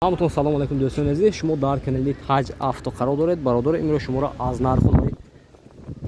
Ҳаматон салом алайкум, дӯстони азиз. Шумо дар канали Таҷ Авто қарор доред. Бародаро, имрӯз шуморо аз нархонаи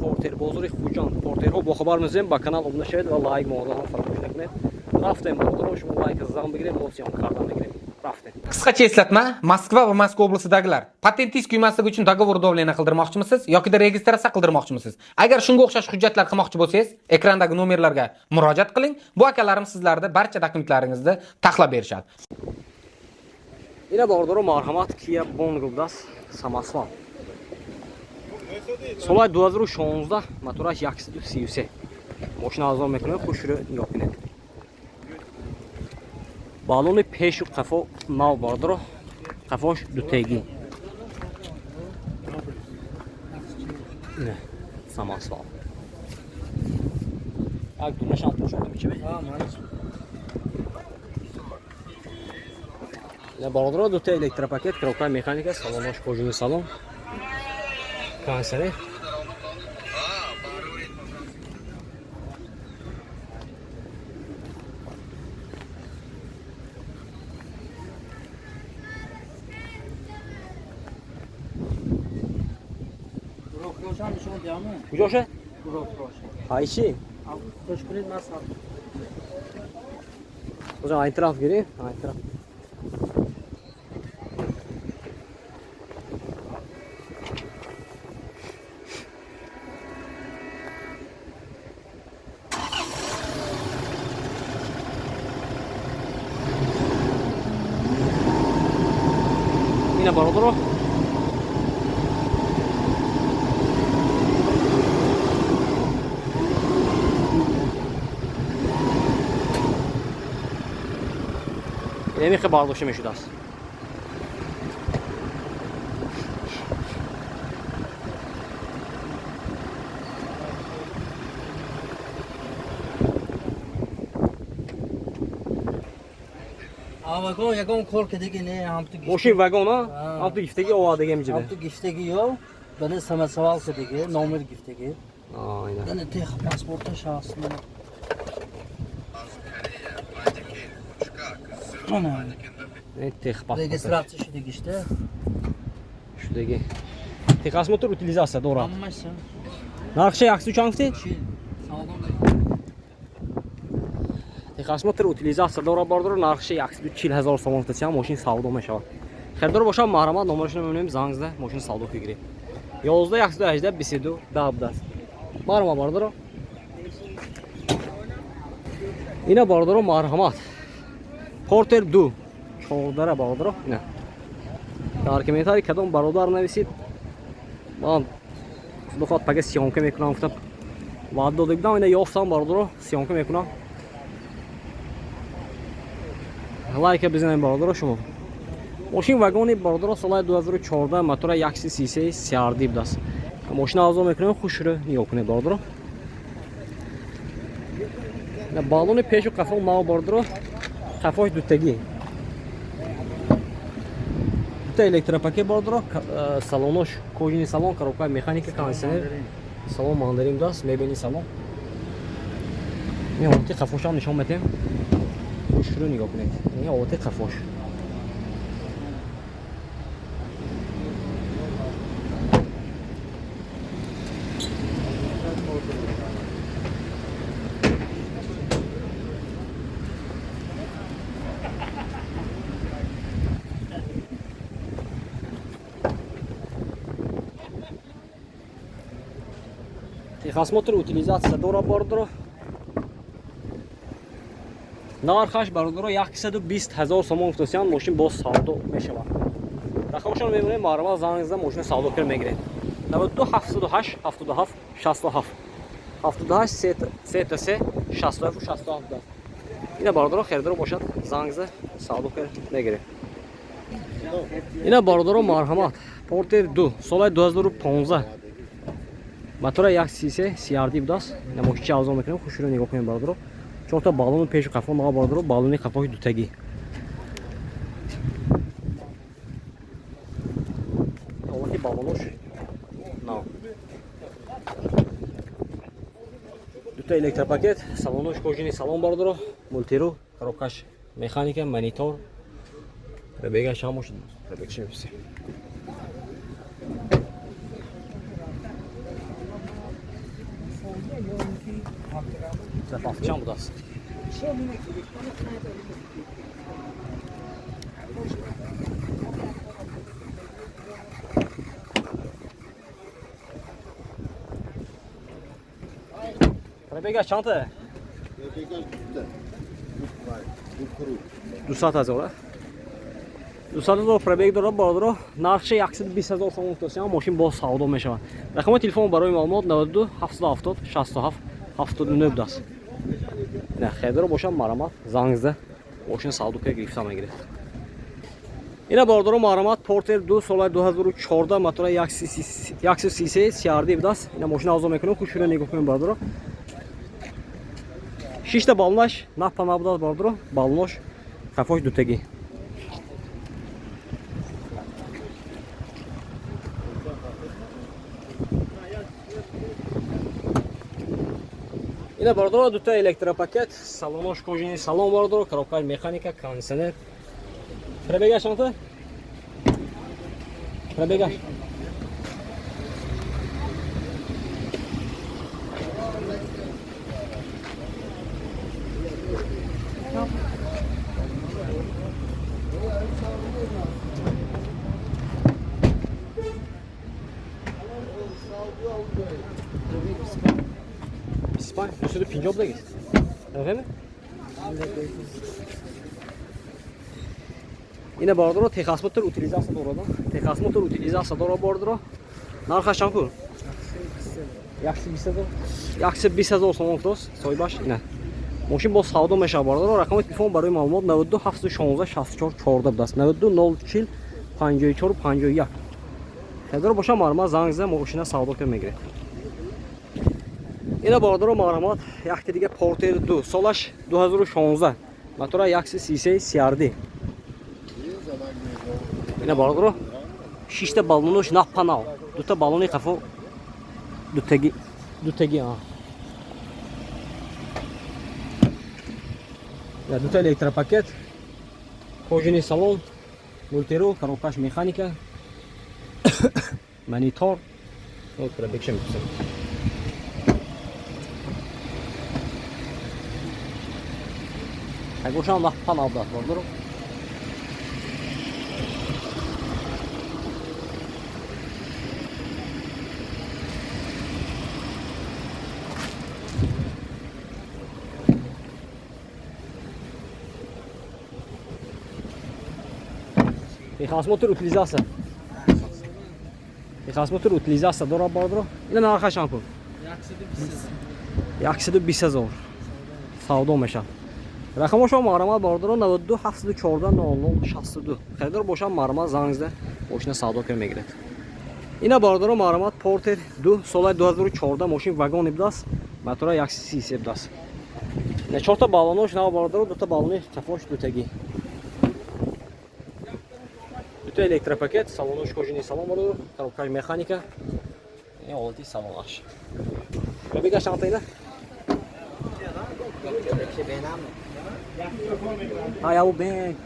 Портер бозори Хуҷанд портерҳо бохабар мезем. Ба канал обуна шавед ва лайк мондан фаромӯш накунед. Рафтем, бародаро, шумо лайк зан бигиред, мо съёмка кардан мегирем. Рафтем. Qisqacha eslatma: Moskva va Moskva oblastidagilar, patentingiz kuymasligi uchun договор давления qildirmoqchimisiz yokida registratsiya qildirmoqchimisiz? Agar shunga o'xshash hujjatlar qilmoqchi bo'lsangiz, ekrandagi nomerlarga murojaat qiling. Bu akalarimiz sizlarni barcha dokumentlaringizni taxlab berishadi. Ина, бародаро, марҳамат, Кия Бонго будааст, самосвал. Солаи 2016, мотораш 133. Мошина арзон мекунем, хушро нигоҳ кунед. Балони пешу қафо нав, бародаро, қафош дутегӣ. Не, самосвал. Як дунашам пӯшонда мечаве. Ина, бародаро, дута электропакет, коробка механика, салонош кожаный салон. Кондиционер. Рошан нишон диҳам? Куҷоша? Роша. Ҳайчи? Хуш кунед, ман сар. Оза айн тараф гирем, айн тараф. Ина, бародаро, инамихе бардошта мешудааст. А вагон ягон кор кардагӣ не, ҳамту гифтагӣ. Мошин вагон, а? А. Ҳамту гифтагӣ овардагӣ ҳамиҷида. Ҳамту гифтагӣ ё баъд самосвал кардагӣ, номер гифтагӣ. Ина. Яъне тех паспорташ ҳаст. Ана, Техпаспорт. Регистрация шудагишда. Шудагӣ. Техосмотр, утилизация дорад. Ҳамааш. Нархша яксу чанд гуфтед? Чил. Савдо. Техосмотр, утилизация дорад, бардор, нархша 140 000 сомон гуфтасиам, мошин савдо мешавад. Харидор бошад, марҳамат, номерашро мемонем, занг зада мошин савдо бигиред. 11 118 22 10 будааст. Марҳамат, бардоро. Ина, бардоро, марҳамат. Портер 2 14 бародаро. Ина. Дар комментарий кадом бародар нависид, ман худо хоҳад пага съёмка мекунам гуфтам. Ваъда дода будам, ина ёфтам, бародаро, съёмка мекунам. Лайка бизанем, бародаро, шумо. Мошин вагони, бародаро, солаи 2014, мотора 133 CRD будааст. Мошина авзо мекунем, хушро нигоҳ кунед, бародаро. Ина балони пешу қафо нав, бародаро, қафош дутагӣ. Дута электропакет, бародаро, салонош кожаный салон, коробка механика, кондиционер, салон мандарин будааст, мебели салон. Ин ҳолати қафошам нишон метем. Хушрӯ нигоҳ кунед. Ин ҳолати қафош. Техосмотр, утилизация дора, бародаро. Нархаш, бародаро, 120 000 сомон гуфтасиям, мошин боз савдо мешавад. Рақамашон мемонем, марҳамат, занг зада мошина савдо кар мегиред. 92 708 77 67 78 3 67 67. Ина, бародаро, харидоро бошад, занг зада савдо кар мегиред. Ина, бародаро, марҳамат, Портер 2 солаи 2015, мотора 133 CRD будааст. Ина мошинча авзо мекунем, хушро нигоҳ кунем, бародаро. Чорта балони пешу қафо нав, бародаро, балони қафои дутагӣ. Ҳолати балонош нав. Дута электропакет, салонош кожаный салон, бародаро, мультиру, коробкаш механика, монитор. Пробегаш ҳам бошад. Пробегаш мепурсем. Запас чанд будааст? Пробегаш чандта? Пробегаш дута. 200 ҳазор. 200 ҳазор пробег дорад бародаро. Нархша 120 ҳазор сомон гуфтасиям, мошин боз савдо мешавад. Рақами телефон барои маълумот 92 770 67 79 будааст. Ина хелдоро бошам марамат занг зада мошин савдо ка гирифта мегиред. Ина бародаро марамат Портер 2 соли 2014 мотора 133 CRD будааст. Ина мошин авзо мекунем, хушро нигоҳ кунем бародаро. Шишта балонаш напа набудааст бародаро, балонош қафош дутагӣ. Ина бародаро дута электропакет, салонош кожаный салон бародаро, коробкаи механика, кондиционер. Пробегаш чандта? Пробегаш. Испания, 250 будагист. Нафаҳмед? Ина бародаро техосмотр утилизация дорад. Техосмотр утилизация дорад бародаро. Нархаш чанд пул? 120 ҳазор. 120 ҳазор сомон гуфтааст соҳибаш. Ина. Мошин боз савдо мешавад бародаро. Рақами телефон барои маълумот 92 716 64 14 будааст. 92 040 54 51. Хелдоро бошам марҳамат занг зада мошина савдо кар мегиред. Ина бародаро марҳамат якти дига Портер 2 солаш 2016 мотора 133 CRD. Ина бародаро шишта балонош напанав. Дута балони қафо дутаги дутаги а. Я дута электропакет, кожаный салон, мультиру, коробкаш механика, монитор. Вот пробегшем мепурсем. Агошам лаппан абдат бародаро. Техосмотр утилизация. Техосмотр утилизация дорад бародаро. Ина нархаш чанд пул? 120 ҳазор. Савдо мешавад. Рақамошон марҳамат бародаро 92 714 00 62. Харидор бошам марҳамат занг зада мошина савдо кар мегирад. Ина бародаро марҳамат Портер 2 соли 2014 мошин вагони будааст, мотора 133 будааст. Ина чорта балонош нав бародаро, дута балони қафош дутагӣ. Дута электропакет, салонош кожаный салон бародаро, коробкаи механика. Ин ҳолати салонаш. Пробегаш чандта ина? А я бен.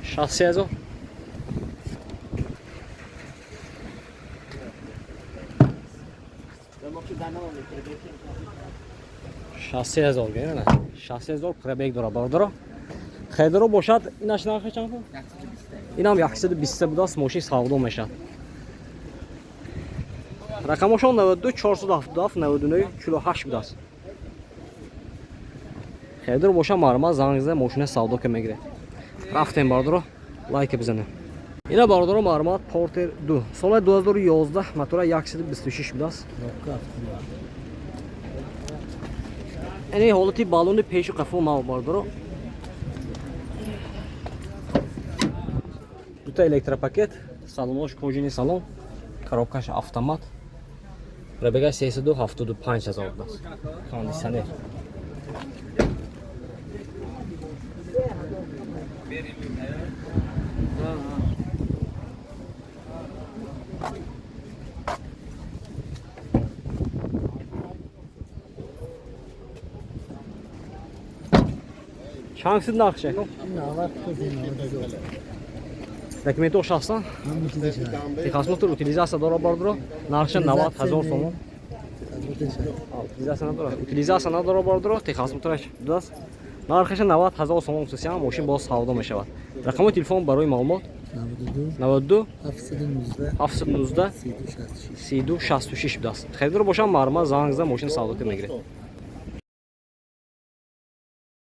63 ҳазор. 63 ҳазор гӯем, на? 63 ҳазор пробег дорад бародаро. Харидоро бошад, инаш нархи чанд пул? Инам 120 будааст, мошин савдо мешавад. Рақамошон 92 477 99 48 будааст. Харидор бошад марҳамат занг зада мошина савдо ка мегиред. Рафтем бародаро, лайка бизанем. Ина бародаро марҳамат Портер 2 соли 2011 мотора 126 будааст. Ини ҳолати балони пешу қафо нав бародаро. Дута электропакет, салонош кожаный салон, коробкаш автомат. Пробегаш 375 ҳазор будааст. Кондиционер. Чанд шуд нархш, ака? 90 90 000. Документош ҳастан? Ҳама чизаш ҳаст. Техосмотр, утилизация дора, бардоро. Нархша 90 ҳазор сомон. Утилизация надора. Утилизация надора, бардоро, техосмотраш будааст. Нархаша 90 ҳазор сомон гуфтасиям, мошин боз савдо мешавад. Рақами телефон барои маълумот: 92 92 719 719 32 66. 32 66 будааст. Харидор бошам, марҳамат, занг зада, мошин савдо ки мегиред.